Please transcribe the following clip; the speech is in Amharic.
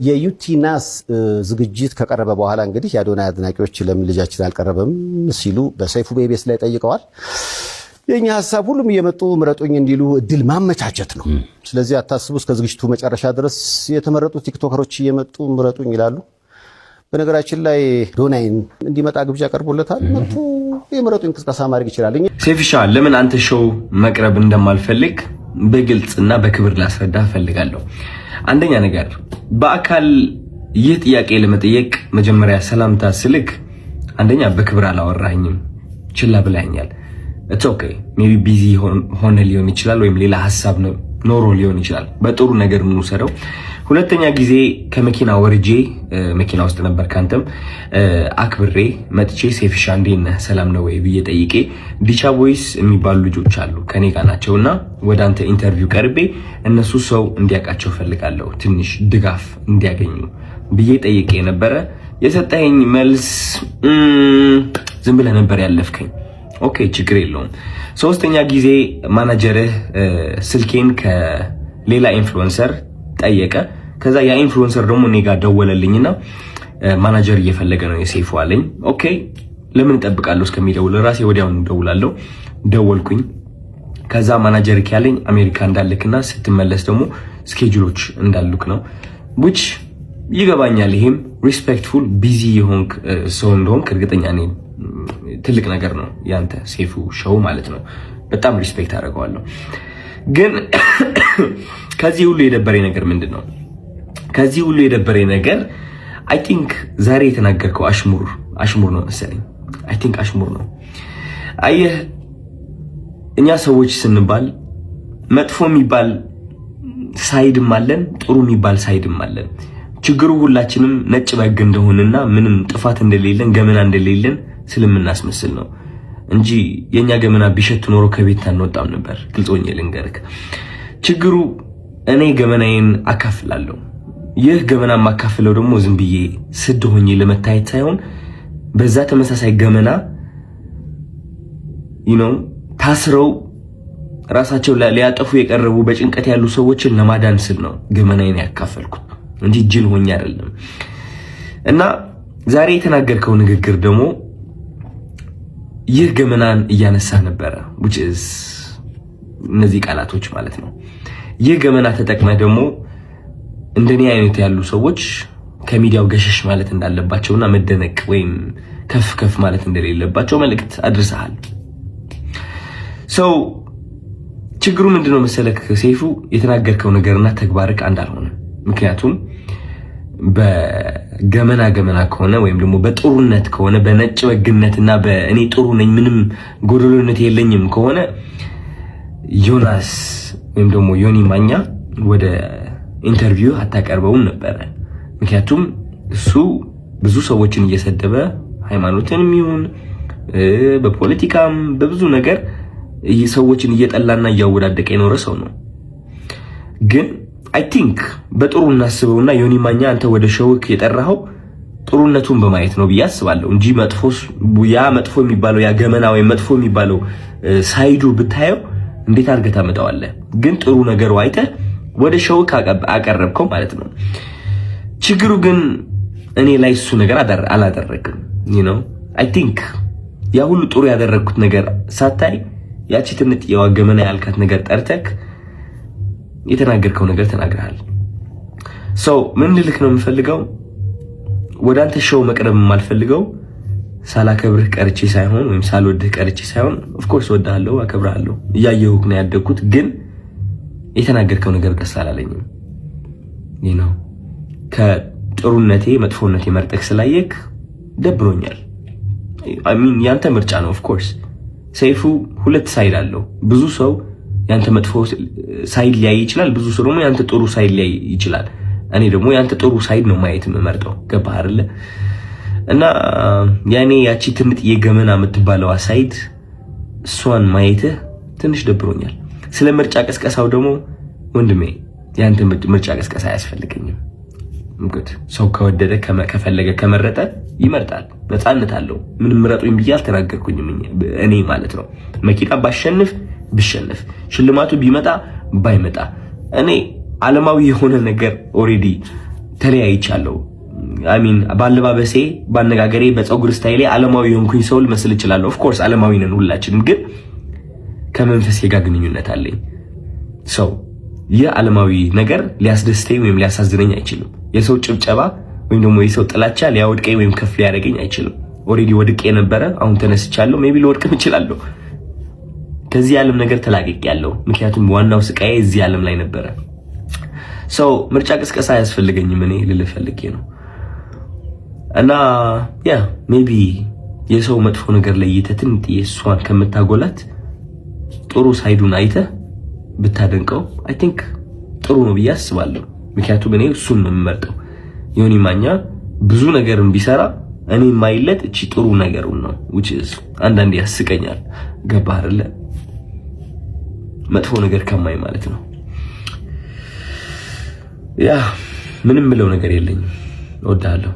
የዩቲናስ ዝግጅት ከቀረበ በኋላ እንግዲህ የአዶናይ አድናቂዎች ለምን ልጃችን አልቀረበም ሲሉ በሰይፉ በኢቢኤስ ላይ ጠይቀዋል። የእኛ ሀሳብ ሁሉም እየመጡ ምረጡኝ እንዲሉ እድል ማመቻቸት ነው። ስለዚህ አታስቡ፣ እስከ ዝግጅቱ መጨረሻ ድረስ የተመረጡ ቲክቶከሮች እየመጡ ምረጡኝ ይላሉ። በነገራችን ላይ አዶናይን እንዲመጣ ግብዣ ቀርቦለታል። መጥቶ የምረጡኝ እንቅስቃሴ ማድረግ ይችላል። ሴፍሻ፣ ለምን አንተ show መቅረብ እንደማልፈልግ በግልጽና በክብር ላስረዳ እፈልጋለሁ። አንደኛ ነገር፣ በአካል ይህ ጥያቄ ለመጠየቅ መጀመሪያ ሰላምታ ስልክ አንደኛ በክብር አላወራኝም፣ ችላ ብላኛል። It's okay፣ maybe busy ሆነ ሊሆን ይችላል፣ ወይም ሌላ ሀሳብ ኖሮ ሊሆን ይችላል። በጥሩ ነገር እንውሰደው። ሁለተኛ ጊዜ ከመኪና ወርጄ፣ መኪና ውስጥ ነበር፣ ካንተም አክብሬ መጥቼ "ሴፍሻ፣ እንዴት ነህ? ሰላም ነው ወይ?" ብዬ ጠይቄ፣ ዲቻ ቦይስ የሚባሉ ልጆች አሉ፣ ከኔ ጋር ናቸው፣ እና ወደ አንተ interview ቀርቤ እነሱ ሰው እንዲያውቃቸው ፈልጋለሁ፣ ትንሽ ድጋፍ እንዲያገኙ ብዬ ጠይቄ ነበረ። የሰጠኸኝ መልስ ዝም ብለህ ነበር ያለፍከኝ። Okay፣ ችግር የለውም። ሶስተኛ ጊዜ ማናጀርህ ስልኬን ከሌላ influencer ጠየቀ። ከዛ ያ influencer ደግሞ እኔ ጋር ደወለልኝና ማናጀር እየፈለገ ነው የሰይፉ አለኝ። Okay፣ ለምን እጠብቃለሁ እስከሚደውል? ራሴ ወዲያውኑ እደውላለሁ። ደወልኩኝ። ከዛ ማናጀር ያለኝ አሜሪካ እንዳልክና ስትመለስ ደግሞ schedule ኦች እንዳሉክ ነው፣ which ይገባኛል። ይሄም respectful፣ busy የሆንክ ሰው እንደሆንክ እርግጠኛ ነኝ። ትልቅ ነገር ነው ያንተ ሰይፉ show ማለት ነው። በጣም respect አደርገዋለሁ። ግን ከዚህ ሁሉ የደበረኝ ነገር ምንድን ነው? ከዚህ ሁሉ የደበረኝ ነገር I think ዛሬ የተናገርከው አሽሙር አሽሙር ነው መሰለኝ። I think አሽሙር ነው። አየህ፣ እኛ ሰዎች ስንባል መጥፎ የሚባል side ም አለን፣ ጥሩ የሚባል side ም አለን። ችግሩ ሁላችንም ነጭ በግ እንደሆንና ምንም ጥፋት እንደሌለን፣ ገመና እንደሌለን ስለምናስመስል ነው እንጂ የኛ ገመና ቢሸት ኖሮ ከቤት አንወጣም ነበር። ግልጽ ሆኜ ልንገርክ፣ ችግሩ እኔ ገመናዬን አካፍላለሁ። ይህ ገመና የማካፍለው ደግሞ ዝም ብዬ ስድ ሆኜ ለመታየት ሳይሆን በዛ ተመሳሳይ ገመና ታስረው ራሳቸው ሊያጠፉ የቀረቡ፣ በጭንቀት ያሉ ሰዎችን ለማዳን ስል ነው ገመናዬን ያካፈልኩት እንጂ ጅል ሆኜ አይደለም። እና ዛሬ የተናገርከው ንግግር ደግሞ ይህ ገመናን እያነሳ ነበረ፣ which is እነዚህ ቃላቶች ማለት ነው። ይህ ገመና ተጠቅመህ ደግሞ እንደኔ አይነት ያሉ ሰዎች ከሚዲያው ገሸሽ ማለት እንዳለባቸውና መደነቅ ወይም ከፍ ከፍ ማለት እንደሌለባቸው መልእክት አድርሰሃል። So ችግሩ ምንድነው መሰለክ ሰይፉ፣ የተናገርከው ነገርና ተግባርክ አንድ አልሆነም። ምክንያቱም በገመና ገመና ከሆነ ወይም ደግሞ በጥሩነት ከሆነ፣ በነጭ በግነትና በእኔ ጥሩ ነኝ፣ ምንም ጎደሎነት የለኝም ከሆነ ዮናስ ወይም ደግሞ ዮኒ ማኛ ወደ interview አታቀርበውም ነበረ። ምክንያቱም እሱ ብዙ ሰዎችን እየሰደበ፣ ሃይማኖትንም ይሁን በፖለቲካም በብዙ ነገር ሰዎችን እየጠላና እያወዳደቀ የኖረ ሰው ነው። ግን I think በጥሩ እናስበውና ዮኒ ማኛ አንተ ወደ show ክ የጠራኸው ጥሩነቱን በማየት ነው ብዬ አስባለሁ እንጂ መጥፎ፣ ያ መጥፎ የሚባለው፣ ያ ገመና ወይም መጥፎ የሚባለው side ኡ ብታየው እንዴት አድርገህ ታመጣዋለህ? ግን ጥሩ ነገሩ አይተህ ወደ show ክ አቀረብከው ማለት ነው። ችግሩ ግን እኔ ላይ እሱ ነገር አላደረግም። I think ያ ሁሉ ጥሩ ያደረግኩት ነገር ሳታይ ያቺ ትንጥየዋ ገመና ያልካት ነገር ጠርተክ የተናገርከው ነገር ተናግረሃል። So ምን ልልክ ነው የምፈልገው፣ ወደ አንተ show መቅረብ የማልፈልገው ሳላከብርህ ቀርቼ ሳይሆን ወይም ሳልወድህ ቀርቼ ሳይሆን፣ of course እወድሃለሁ፣ አከብርሃለሁ፣ እያየሁህ ነው ያደግኩት። ግን የተናገርከው ነገር ደስ አላለኝም። ከጥሩነቴ መጥፎነቴ መርጠህ ስላየክ ደብሮኛል። I mean፣ ያንተ ምርጫ ነው። Of course ሰይፉ ሁለት side አለው። ብዙ ሰው ያንተ መጥፎ side ሊያይ ይችላል። ብዙ ሰው ደግሞ ያንተ ጥሩ side ሊያይ ይችላል። እኔ ደግሞ ያንተ ጥሩ side ነው ማየት የምመርጠው። ገባህ አይደለ? እና ያኔ ያቺ ትንጥዬ ገመና የምትባለዋ side እሷን ማየትህ ትንሽ ደብሮኛል። ስለ ምርጫ ቅስቀሳው ደግሞ ወንድሜ፣ ያንተ ምርጫ ቅስቀሳ አያስፈልገኝም። ሰው ከወደደ፣ ከፈለገ፣ ከመረጠ ይመርጣል። ነፃነት አለው። ምንም ምረጡኝ ብዬ አልተናገርኩኝም እኔ ማለት ነው። መኪና ባሸንፍ ብሸንፍ፣ ሽልማቱ ቢመጣ ባይመጣ፣ እኔ ዓለማዊ የሆነ ነገር already ተለያይቻለሁ። I mean በአለባበሴ፣ በአነጋገሬ፣ በፀጉር style ኤ ዓለማዊ የሆንኩኝ ሰው ልመስል እችላለሁ። Of course ዓለማዊ ነን ሁላችንም፣ ግን ከመንፈሴ ጋር ግንኙነት አለኝ። So ይህ ዓለማዊ ነገር ሊያስደስተኝ ወይም ሊያሳዝነኝ አይችልም። የሰው ጭብጨባ ወይም ደግሞ የሰው ጥላቻ ሊያወድቀኝ ወይም ከፍ ሊያደርገኝ አይችልም። Already ወድቄ የነበረ አሁን ተነስቻለሁ። Maybe ልወድቅም እችላለሁ። ከዚህ ዓለም ነገር ተላቅቄያለሁ። ምክንያቱም ዋናው ስቃዬ እዚህ ዓለም ላይ ነበረ። So ምርጫ ቅስቀሳ አያስፈልገኝም እኔ ልልህ ፈልጌ ነው። እና yeah, maybe የሰው መጥፎ ነገር ለይተህ ትንጥዬ እሷን ከምታጎላት ጥሩ side ኡን አይተህ ብታደንቀው I think ጥሩ ነው ብዬ አስባለሁ። ምክንያቱም እኔ እሱን ነው የምመርጠው። ዮኒ ማኛ ብዙ ነገርን ቢሰራ እኔ የማይለት እቺ ጥሩ ነገሩን ነው፣ which is አንዳንዴ ያስቀኛል። ገባህ አይደለ? መጥፎ ነገር ከማይ ማለት ነው። Yeah, ምንም ምለው ነገር የለኝም። እወድሃለሁ።